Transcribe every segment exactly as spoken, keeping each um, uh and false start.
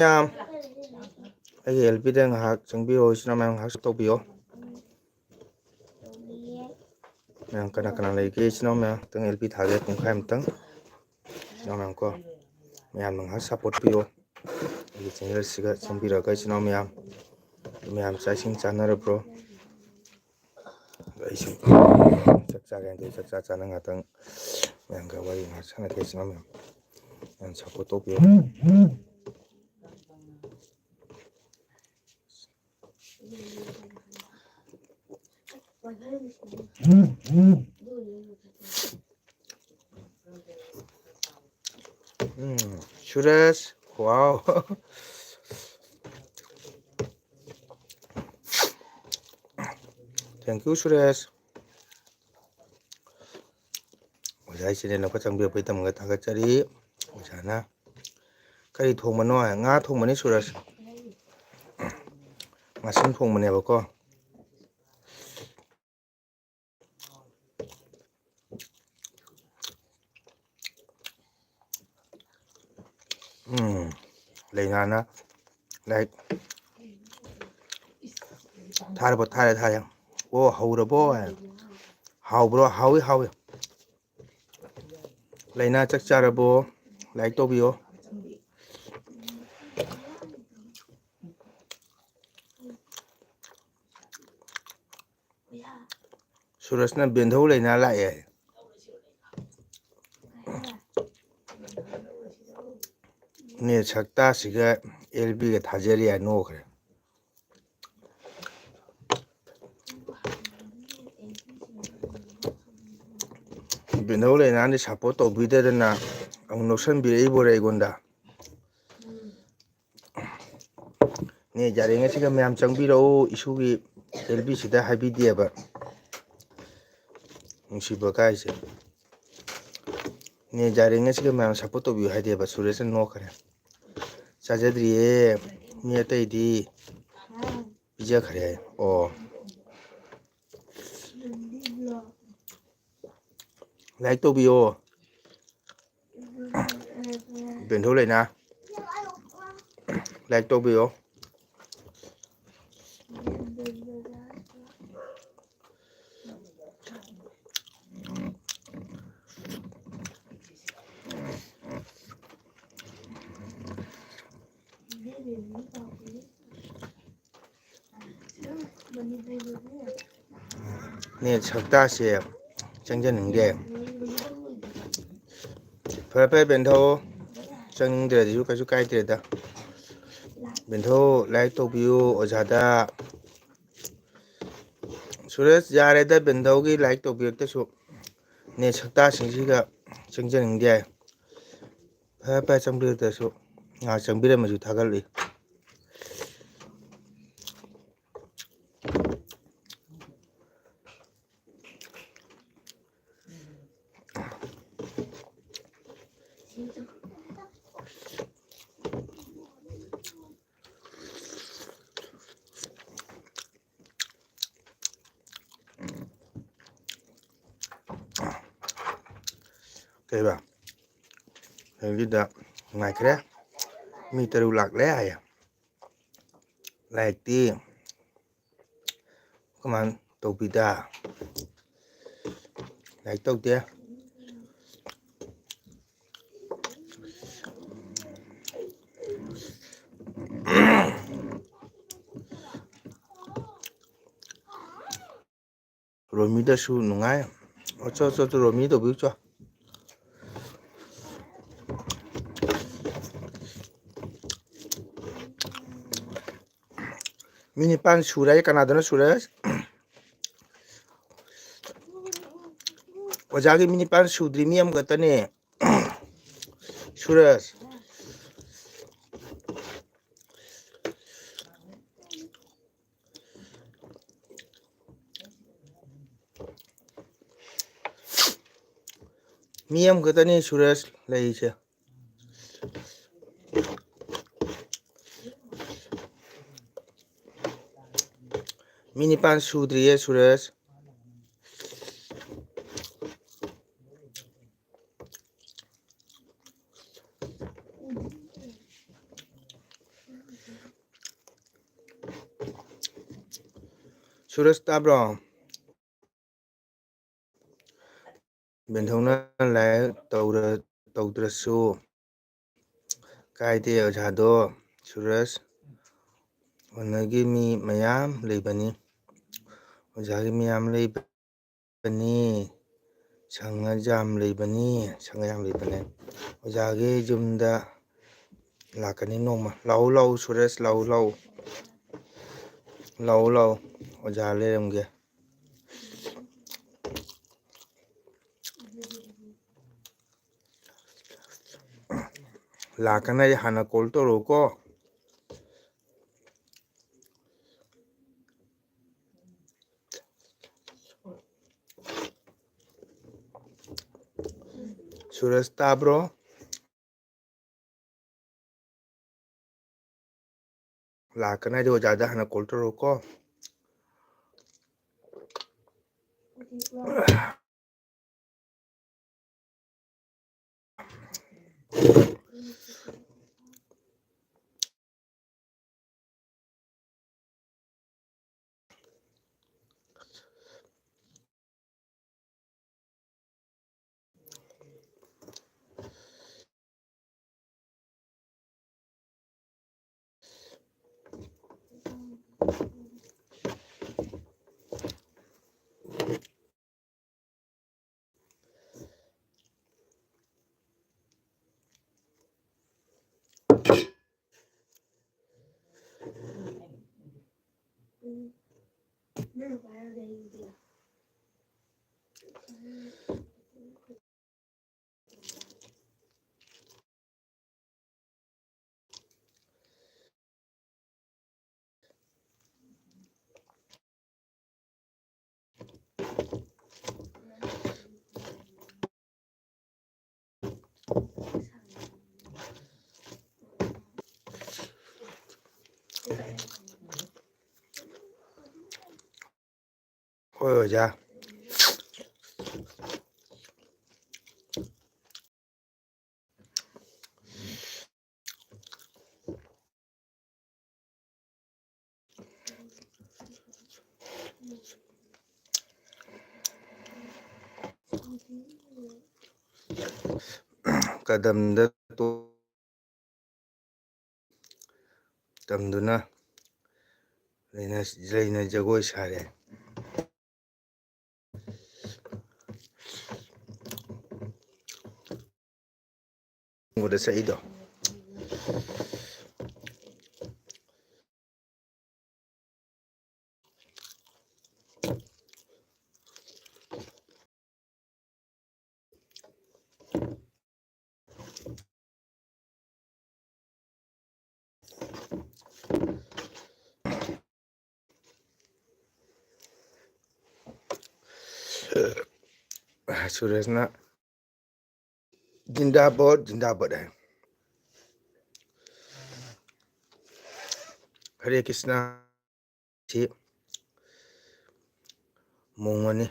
ꯃꯌꯥꯝ, ꯑꯩꯒꯤ ꯑꯦꯜ ꯄꯤꯗ ꯉꯥꯏꯍꯥꯛ ꯆꯪꯕꯤꯌꯣ, ꯏꯆꯤꯟ ꯏꯅꯥꯎ ꯃꯌꯥꯝ ꯉꯥꯏꯍꯥꯛ ꯇꯧꯕꯤꯌꯣ꯫ ꯃꯌꯥꯝ ꯀꯅꯥ ꯀꯅꯥ ꯂꯩꯒꯦ? ꯏꯆꯤꯟ ꯏꯅꯥꯎ ꯃꯌꯥꯝ ꯈꯤꯇꯪ ꯑꯦꯜ ꯄꯤ ꯊꯥꯒꯦ, ꯄꯨꯡꯈꯥꯏꯃꯨꯛꯇꯪ꯫ ꯏꯆꯤꯟ ꯏꯅꯥꯎ ꯃꯌꯥꯝ ꯀꯣ, ꯃꯌꯥꯝꯅ ꯉꯥꯏꯍꯥꯛ ꯁꯞꯄꯣꯔꯠ ꯄꯤꯌꯣ꯫ ꯑꯩꯒꯤ ꯆꯦꯅꯦꯜꯁꯤꯒ ꯆꯪꯕꯤꯔꯒ ꯏꯆꯤꯟ ꯏꯅꯥꯎ ꯃꯌꯥꯝ, ꯃꯌꯥꯝ ꯆꯥꯛ ꯏꯁꯤꯡ ꯆꯥꯅꯔꯕ꯭ꯔꯣ? ꯑꯩꯁꯨ ꯆꯥꯛ ꯆꯥꯒꯦꯅ ꯇꯧꯔꯤ꯫ ꯆꯥꯛ ꯆꯥ ꯆꯥꯅ ꯉꯥꯛꯇꯪ ꯃꯌꯥꯝꯒ ꯋꯥꯔꯤ ꯉꯥꯏꯍꯥꯛ ꯁꯥꯟꯅꯒꯦ꯫ ꯏꯆꯤꯟ ꯏꯅꯥꯎ ꯃꯌꯥꯝ, ꯃꯌꯥꯝ ꯁꯞꯄꯣꯔꯠ ꯇꯧꯕꯤꯌꯨ꯫ ꯎꯝ, Suresh, wow꯫ Thank you, Suresh. ꯑꯣꯖꯥꯒꯤ ꯆꯦꯅꯦꯜ ꯑꯃꯈꯛ ꯆꯪꯕꯤꯔꯛꯄꯒꯤꯗꯃꯛꯇ ꯊꯥꯒꯠꯆꯔꯤ꯫ ꯑꯣꯖꯥꯅ ꯀꯔꯤ ꯊꯣꯡꯕꯅꯣ? ꯉꯥ ꯊꯣꯡꯕꯅꯤ, ꯁꯨꯔꯖ꯫ ꯉꯥꯁꯤꯡ ꯊꯣꯡꯕꯅꯦꯕꯀꯣ꯫ ꯎꯝ, ꯂꯩꯅꯥꯅ ꯂꯥꯏꯛ ꯊꯥꯔꯕꯣ? ꯊꯥꯔꯦ, ꯊꯥꯔꯦ꯫ ꯑꯣ, ꯍꯧꯔꯕꯣ? ꯍꯥꯎꯕ꯭ꯔꯣ? ꯍꯥꯎꯏ, ꯍꯥꯎꯏ꯫ ꯂꯩꯅꯥ ꯆꯥꯛ ꯆꯥꯔꯕꯣ? ꯂꯥꯏꯛ ꯇꯧꯕꯤꯌꯣ꯫ ꯁꯨꯔꯖꯅ ꯕꯦꯟꯙꯧ ꯂꯩꯅꯥ ꯂꯥꯛꯑꯦ꯫ ꯅꯦꯠ ꯁꯛꯇꯥꯁꯤꯒ ꯑꯦꯜ ꯕꯤꯒ ꯊꯥꯖꯔꯤ ꯍꯥꯏ ꯅꯣꯛꯈ꯭ꯔꯦ꯫ ꯕꯦꯟꯙꯧ ꯂꯩꯅꯥꯅꯤ ꯁꯞꯄꯣꯔꯠ ꯇꯧꯕꯤꯗꯗꯅ ꯑꯃꯨꯛ ꯅꯣꯛꯁꯟꯕꯤꯔꯛꯏꯕꯣꯔꯦ ꯑꯩꯉꯣꯟꯗ꯫ ꯅꯦ ꯌꯥꯔꯤꯉꯩꯁꯤꯒ ꯃꯌꯥꯝ ꯆꯪꯕꯤꯔꯛꯎ, ꯏꯁꯨꯒꯤ ꯑꯦꯜ ꯕꯤꯁꯤꯗ ꯍꯥꯏꯕꯤꯗꯦꯕ꯫ ꯅꯨꯡꯁꯤꯕ ꯀꯥꯏꯁꯦ꯫ ꯅꯦ ꯌꯥꯔꯤꯉꯩꯁꯤꯒ ꯃꯌꯥꯝ ꯁꯞꯄꯣꯔꯠ ꯇꯧꯕꯤꯌꯨ ꯍꯥꯏꯗꯦꯕ꯫ ꯁꯨꯔꯦꯁꯅ ꯅꯣꯛꯈ꯭ꯔꯦ꯫ ꯆꯥꯖꯗ꯭ꯔꯤꯌꯦ꯫ ꯃꯤ ꯑꯇꯩꯗꯤ ꯄꯤꯖꯈ꯭ꯔꯦ꯫ ꯑꯣ꯫ ꯂꯥꯏꯛ ꯇꯧꯕꯤꯌꯣ꯫ ꯕꯦꯟꯙꯧ ꯂꯩꯅꯥ꯫ like ꯇꯧꯕꯤꯌꯣ꯫ ꯅꯦꯠ ꯁꯛꯇꯥꯁꯦ ꯆꯪꯖꯅꯤꯡꯗꯦ꯫ ꯐꯔꯦ ꯐꯔꯦ, ꯕꯦꯟꯊꯧ, ꯆꯪꯅꯤꯡꯗ꯭ꯔꯗꯤꯁꯨ ꯀꯩꯁꯨ ꯀꯥꯏꯗ꯭ꯔꯦꯗ꯫ ꯕꯦꯟꯊꯧ, like ꯇꯧꯕꯤꯌꯨ ꯑꯣꯖꯥꯗ꯫ ꯁꯨꯔꯦꯁ, ꯌꯥꯔꯦꯗ, ꯕꯦꯟꯊꯧꯒꯤ like ꯇꯧꯕꯤꯔꯛꯇꯁꯨ꯫ ꯅꯦꯠ ꯁꯛꯇꯥꯁꯤꯡꯁꯤꯒ ꯆꯪꯖꯅꯤꯡꯗꯦ꯫ ꯐꯔꯦ ꯐꯔꯦ, ꯆꯪꯕꯤꯔꯛꯇ꯭ꯔꯁꯨ ꯉꯥꯏꯍꯥꯛ ꯆꯪꯕꯤꯔꯝꯃꯁꯨ ꯊꯥꯒꯠꯂꯤ꯫ ꯀꯩꯕ? ꯍꯧꯖꯤꯛꯀꯤꯗ ꯅꯨꯡꯉꯥꯏꯈ꯭ꯔꯦ꯫ ꯃꯤ ꯇꯔꯨꯛ ꯂꯥꯛꯂꯦ ꯍꯥꯏꯌꯦ꯫ ꯂꯥꯏꯔꯤꯛꯇꯤ ꯀꯃꯥꯏꯅ ꯇꯧꯕꯤꯗ? ꯂꯥꯏꯔꯤꯛ ꯇꯧꯗꯦ꯫ ꯔꯣꯃꯤꯗꯁꯨ ꯅꯨꯡꯉꯥꯏ꯫ ꯑꯆꯣ, ꯑꯆꯣ, ꯑꯆꯣ, ꯔꯣꯃꯤ ꯇꯧꯕꯤꯌꯨ ꯆꯣ꯫ ꯃꯤ ꯅꯤꯄꯥꯟ ꯁꯨꯔꯦ꯫ ꯀꯅꯥꯗꯅꯣ ꯁꯨꯔꯦ? ꯑꯣꯖꯥꯒꯤ ꯃꯤ ꯅꯤꯄꯥꯟ ꯁꯨꯗ꯭ꯔꯤ, ꯃꯤ ꯑꯃꯈꯛꯇꯅꯦ꯫ ꯁꯨꯔꯖ꯫ ꯃꯤ ꯑꯃꯈꯛꯇꯅꯤ ꯁꯨꯔꯖ ꯂꯩꯔꯤꯁꯦ꯫ ꯃꯤ ꯅꯤꯄꯥꯟ ꯁꯨꯗ꯭ꯔꯤꯌꯦ ꯁꯨꯔꯖ꯫ ꯁꯨꯔꯖ ꯇꯥꯕ꯭ꯔꯣ? ꯕꯦꯟꯊꯧꯅ ꯂꯥꯏꯔꯤꯛ ꯇꯧꯔ-, ꯇꯧꯗ꯭ꯔꯁꯨ ꯀꯥꯏꯗꯦ ꯑꯣꯖꯥꯗꯣ꯫ ꯁꯨꯔꯖ, ꯑꯣꯅꯔꯒꯤ ꯃꯤ ꯃꯌꯥꯝ ꯂꯩꯕꯅꯤ, ꯑꯣꯖꯥꯒꯤ ꯃꯌꯥꯝ ꯂꯩꯕꯅꯤ, ꯁꯪꯉ ꯌꯥꯝ ꯂꯩꯕꯅꯤ, ꯁꯪꯉ ꯌꯥꯝ ꯂꯩꯕꯅꯦ꯫ ꯑꯣꯖꯥꯒꯤ ꯌꯨꯝꯗ ꯂꯥꯛꯀꯅꯤ ꯅꯣꯡꯃ꯫ ꯂꯥꯛꯎ, ꯂꯥꯛꯎ, ꯁꯨꯔꯖ, ꯂꯥꯛꯎ, ꯂꯥꯛꯎ꯫ ꯂꯥꯛꯎ, ꯂꯥꯛꯎ, ꯑꯣꯖꯥ ꯂꯩꯔꯝꯒꯦ꯫ ꯂꯥꯛꯀꯅꯤ ꯍꯥꯏꯗꯤ ꯍꯥꯟꯅ ꯀꯣꯜ ꯇꯧꯔꯛꯎꯀꯣ꯫ ꯁꯨꯔꯖ ꯇꯥꯕ꯭ꯔꯣ? ꯂꯥꯛꯀꯅꯤ ꯍꯥꯏꯗꯤ ꯑꯣꯖꯥꯗ ꯍꯥꯟꯅ ꯀꯣꯜ ꯇꯧꯔꯛꯎꯀꯣ꯫ ꯍꯣꯏ, ꯑꯣꯖꯥ꯫ ꯀꯗꯝꯗ ꯇꯣ-, ꯇꯝꯗꯨꯅ ꯂꯩꯅ, ꯂꯩꯅ ꯖꯒꯣꯏ ꯁꯥꯔꯦ꯫ ꯎꯕꯗ ꯁꯛꯏꯗꯣ꯫ ꯁꯨꯔꯦꯁꯅ ꯖꯤꯟꯗꯥꯕꯥꯗ, ꯖꯤꯟꯗꯥꯕꯥꯗ ꯍꯥꯏ꯫ ꯍꯔꯦ ꯀ꯭ꯔꯤꯁꯅ ꯁꯤ ꯃꯣꯡꯃꯅꯤ꯫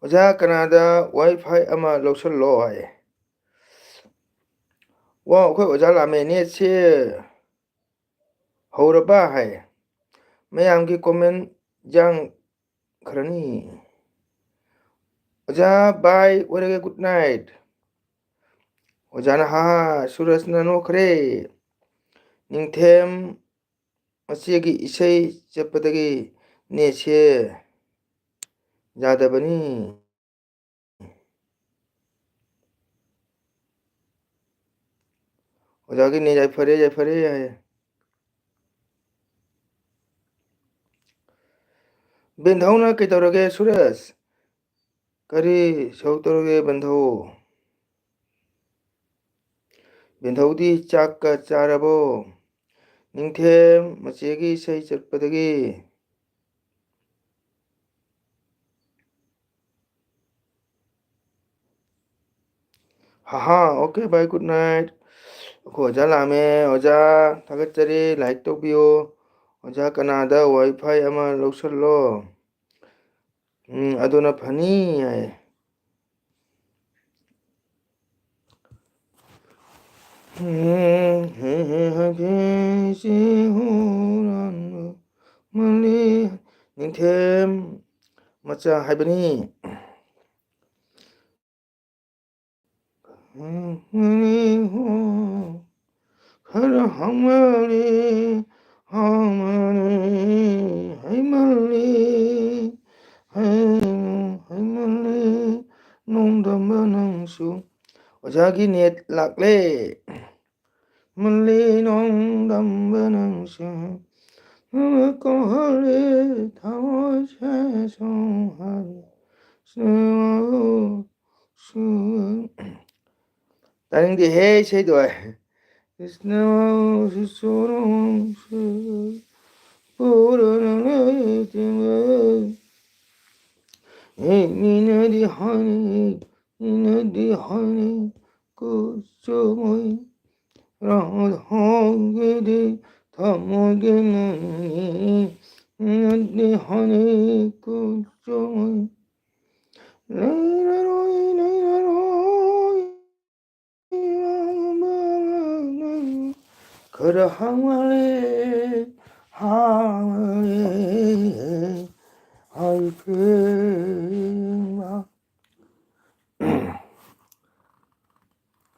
ꯑꯣꯖꯥ, ꯀꯅꯥꯗ ꯋꯥꯏ ꯐꯥꯏ ꯑꯃ ꯂꯧꯁꯜꯂꯣ ꯍꯥꯏ꯫ ꯋꯥ, ꯑꯩꯈꯣꯏ ꯑꯣꯖꯥ ꯂꯥꯛꯑꯝꯃꯦ, ꯅꯦꯠꯁꯦ ꯍꯧꯔꯕ ꯍꯥꯏ꯫ ꯃꯌꯥꯝꯒꯤ ꯀꯣꯃꯦꯟ ꯌꯥꯡꯈ꯭ꯔꯅꯤ꯫ ꯑꯣꯖꯥ, ꯕꯥꯏ ꯑꯣꯏꯔꯒꯦ, ꯒꯨꯗ ꯅꯥꯏꯠ꯫ ꯑꯣꯖꯥꯅ, ꯍꯥ ꯍꯥ, ꯁꯨꯔꯖꯅ ꯅꯣꯛꯈ꯭ꯔꯦ꯫ ꯅꯤꯡꯊꯦꯝ ꯃꯆꯦꯒꯤ ꯏꯁꯩ ꯆꯠꯄꯗꯒꯤ ꯅꯦꯠꯁꯦ ꯌꯥꯗꯕꯅꯤ꯫ ꯑꯣꯖꯥꯒꯤ ꯅꯦꯠ ꯌꯥꯏꯐꯔꯦ, ꯌꯥꯏꯐꯔꯦ ꯍꯥꯏꯌꯦ꯫ ꯕꯦꯟꯙꯧꯅ ꯀꯩꯗꯧꯔꯒꯦ ꯁꯨꯔꯦꯁ? ꯀꯔꯤ ꯁꯧ ꯇꯧꯔꯒꯦ ꯕꯦꯟꯙꯧ? ꯕꯦꯟꯙꯧꯗꯤ ꯆꯥꯛꯀ ꯆꯥꯔꯕꯣ? ꯅꯤꯡꯊꯦꯝ ꯃꯆꯦꯒꯤ ꯏꯁꯩ ꯆꯠꯄꯗꯒꯤ꯫ ꯍꯥꯍꯥ, okay, bye, good night꯫ ꯑꯩꯈꯣꯏ ꯑꯣꯖꯥ ꯂꯥꯛꯑꯝꯃꯦ꯫ ꯑꯣꯖꯥ, ꯊꯥꯒꯠꯆꯔꯤ, like ꯇꯧꯕꯤꯌꯨ꯫ ꯑꯣꯖꯥ ꯀꯅꯥꯗ WiFi ꯑꯃ ꯂꯧꯁꯜꯂꯣ꯫ ꯎꯝ, ꯑꯗꯨꯅ ꯐꯅꯤ ꯍꯥꯏ꯫ ꯅꯤꯡꯊꯦꯝ ꯃꯆꯥ ꯍꯥꯏꯕꯅꯤ꯫ ꯈꯔ ꯍꯥꯡꯃꯜꯂꯤ, ꯍꯥꯡꯃꯜꯂꯤ, ꯍꯩꯃꯜꯂꯤ, ꯍꯩ-, ꯍꯩꯃꯜꯂꯤ, ꯅꯣꯡꯗꯝꯕ ꯅꯪꯁꯨ꯫ ꯑꯣꯖꯥꯒꯤ ꯅꯦꯠ ꯂꯥꯛꯂꯦ꯫ ꯃꯜꯂꯤ ꯅꯣꯡꯗꯝꯕ ꯅꯪꯁꯨ꯫ ꯀꯧꯍꯜꯂꯤ ꯊꯃꯣꯏꯁꯦ ꯁꯣꯡꯍꯜꯂꯤ꯫ ꯇꯥꯅꯤꯡꯗꯦꯍꯦ ꯏꯁꯩꯗꯣ ꯑꯩ꯫ ꯀ꯭ꯔꯤꯁꯅ ꯁꯤꯁꯣꯔꯣꯡꯁꯦ ꯄꯨꯔꯅ ꯂꯩꯇꯦꯡꯒ꯫ ꯑꯦ ꯃꯤꯅꯗꯤ ꯍꯥꯏꯅꯩ, ꯃꯤꯅꯗꯤ ꯍꯥꯏꯅꯩ ꯀꯨꯆꯨ ꯃꯨꯏ꯫ ꯔꯥꯙꯥꯒꯤꯗꯤ ꯊꯃꯣꯏꯒꯤ ꯃꯅꯤ, ꯃꯤꯅꯗꯤ ꯍꯥꯏꯅꯩ ꯀꯨꯆꯨ ꯃꯨꯏ꯫ ꯂꯩꯔꯔꯣꯏ, ꯂꯩꯔꯔꯣꯏ꯫ ꯈꯔ ꯍꯥꯡꯃꯜꯂꯦ, ꯍꯥꯡꯃꯜꯂꯦ, ꯍꯥꯏꯐꯦꯡꯕ꯫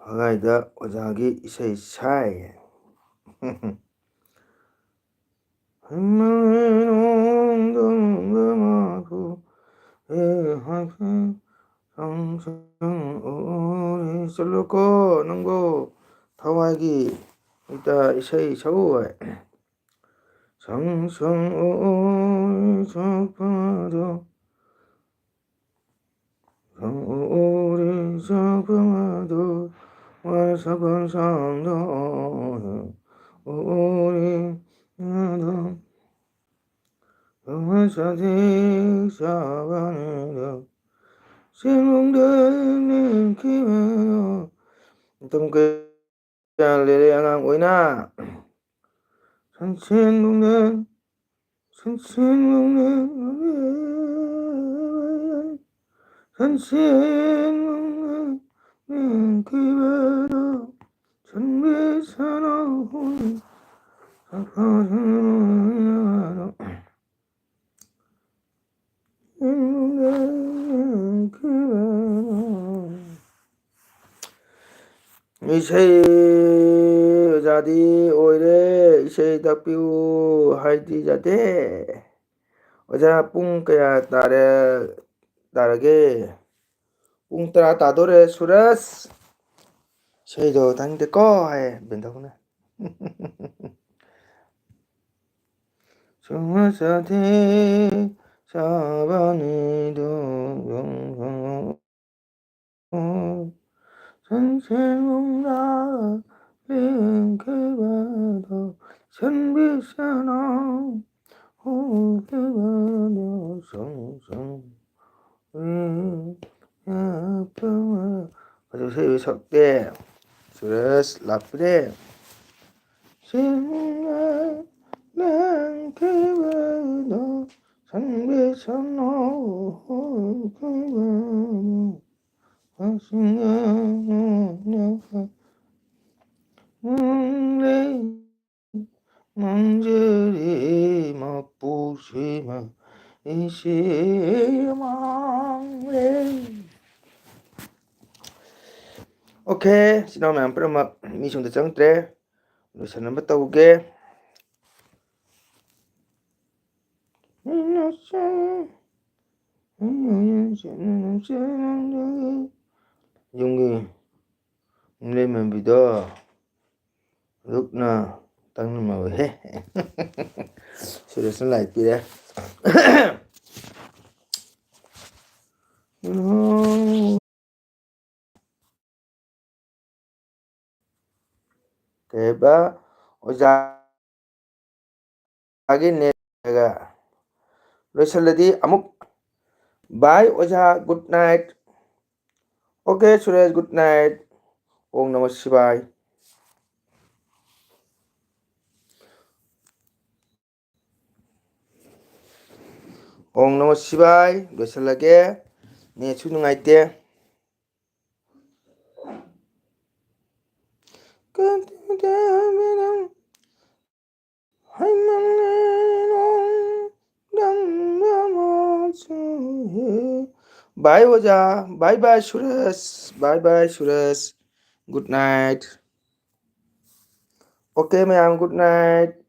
ꯍꯒꯥꯏꯗ ꯑꯣꯖꯥꯒꯤ ꯏꯁꯩ ꯁꯥꯏ꯫ ꯍꯩꯃꯥ, ꯅꯣꯡꯗꯝꯕ ꯃꯥꯕꯨ, ꯑꯦ, ꯍꯥꯏꯐꯦꯠ ꯁꯪ ꯁꯪ ꯎꯔꯤ꯫ ꯆꯠꯂꯣꯀꯣ ꯅꯪꯕꯣ, ꯊꯋꯥꯏꯒꯤ ꯍꯦꯛꯇ ꯏꯁꯩ ꯁꯛꯎ ꯍꯥꯏ꯫ ꯁꯪ ꯁꯪ ꯎꯔꯤ ꯁꯛꯄꯗꯣ, ꯁꯪ ꯎꯔꯤ ꯁꯛꯄꯗꯣ, ꯋꯥ ꯁꯛꯄ ꯁꯪꯗꯣ ꯎꯔꯤ ꯑꯗꯣ꯫ ꯁꯥꯊꯤ ꯁꯥꯕꯅꯤꯗꯣ, ꯆꯤꯡꯅꯨꯡꯗ ꯅꯤꯡꯈꯤꯕꯗꯣ꯫ ꯃꯇꯝ ꯀꯌꯥ ꯂꯩꯔꯦ ꯑꯉꯥꯡ ꯑꯣꯏꯅ꯫ ꯁꯟꯁꯦꯟ ꯅꯨꯡꯗ, ꯁꯟꯁꯦꯟ ꯅꯨꯡꯗ, ꯁꯟꯁꯦꯟ ꯅꯨꯡꯗ ꯅꯤꯡꯈꯤꯕꯗꯣ, ꯁꯟꯕꯤ ꯁꯅꯥ ꯍꯨꯏ, ꯁꯥꯐꯥ ꯁꯅꯥ꯫ ꯏꯁꯩ ꯑꯣꯖꯥꯗꯤ ꯑꯣꯏꯔꯦ, ꯏꯁꯩ ꯇꯥꯛꯄꯤꯌꯨ ꯍꯥꯏꯗꯤ ꯌꯥꯗꯦ꯫ ꯑꯣꯖꯥ, ꯄꯨꯡ ꯀꯌꯥ ꯇꯥꯔꯦ, ꯇꯥꯔꯒꯦ? ꯄꯨꯡ ꯇꯔꯥ ꯇꯥꯗꯣꯔꯦ, ꯁꯨꯔꯖ꯫ ꯏꯁꯩꯗꯣ ꯇꯥꯅꯤꯡꯗꯦꯀꯣ ꯍꯥꯏ ꯕꯦꯟꯗꯧꯅ꯫ ꯁꯨꯝꯕ ꯁꯥꯊꯤ ꯁꯥꯕꯅꯤꯗꯣ, ꯁꯟꯁꯦꯟꯒꯨꯝꯅ ꯂꯦꯡꯈꯤꯕꯗꯣ, ꯁꯟꯕꯤ ꯁꯅꯥ ꯍꯧꯈꯤꯕꯗꯣ, ꯁꯪ ꯁꯪ ꯎꯏ꯫ ꯍꯧꯖꯤꯛ ꯏꯁꯩ ꯁꯛꯇꯦ꯫ ꯁꯨꯔꯖ ꯂꯥꯛꯄꯤꯔꯦ꯫ ꯁꯤꯡꯅ ꯂꯦꯡꯈꯤꯕꯗꯣ, ꯁꯟꯕꯤ ꯁꯅꯥ ꯍꯧꯈꯤꯕꯗꯣ, ꯃꯁꯤꯡ ꯌꯥꯝꯅ ꯃꯪꯂꯦ꯫ ꯃꯥꯡꯖꯔꯦ ꯃꯄꯨ ꯁꯤꯃ ꯏꯆꯦ ꯃꯥꯡꯂꯦ꯫ ꯑꯣꯀꯦ, ꯏꯆꯤꯟ ꯏꯅꯥꯎ ꯃꯌꯥꯝ ꯄꯨꯝꯅꯃꯛ, ꯃꯤ ꯁꯣꯝꯗ ꯆꯪꯗ꯭ꯔꯦ꯫ ꯂꯣꯏꯁꯟꯅꯕ ꯇꯧꯒꯦ꯫ ꯌꯨꯝꯒꯤ ꯂꯦꯝꯃꯕꯤꯗꯣ ꯂꯨꯛꯅ ꯇꯪꯅꯃꯧꯍꯦ꯫ ꯁꯨꯔꯦꯁꯅ ꯂꯥꯏꯛ ꯄꯤꯔꯦ꯫ ꯀꯩꯕ ꯑꯣꯖꯥꯒꯤ ꯅꯦꯠꯒ ꯂꯣꯏꯁꯜꯂꯗꯤ ꯑꯃꯨꯛ꯫ Bye ꯑꯣꯖꯥ, good night꯫ Okay Suresh, good night꯫ ꯑꯣꯝ ꯅꯃ ꯁꯤꯕꯥꯏ꯫ ꯑꯣꯝ ꯅꯃ ꯁꯤꯕꯥꯏ꯫ ꯂꯣꯏꯁꯜꯂꯒꯦ, ꯅꯦꯠꯁꯨ ꯅꯨꯡꯉꯥꯏꯇꯦ꯫ Bye ꯑꯣꯖꯥ, bye bye Suresh, bye bye Suresh, good night꯫ Okay ꯃꯌꯥꯝ, good night꯫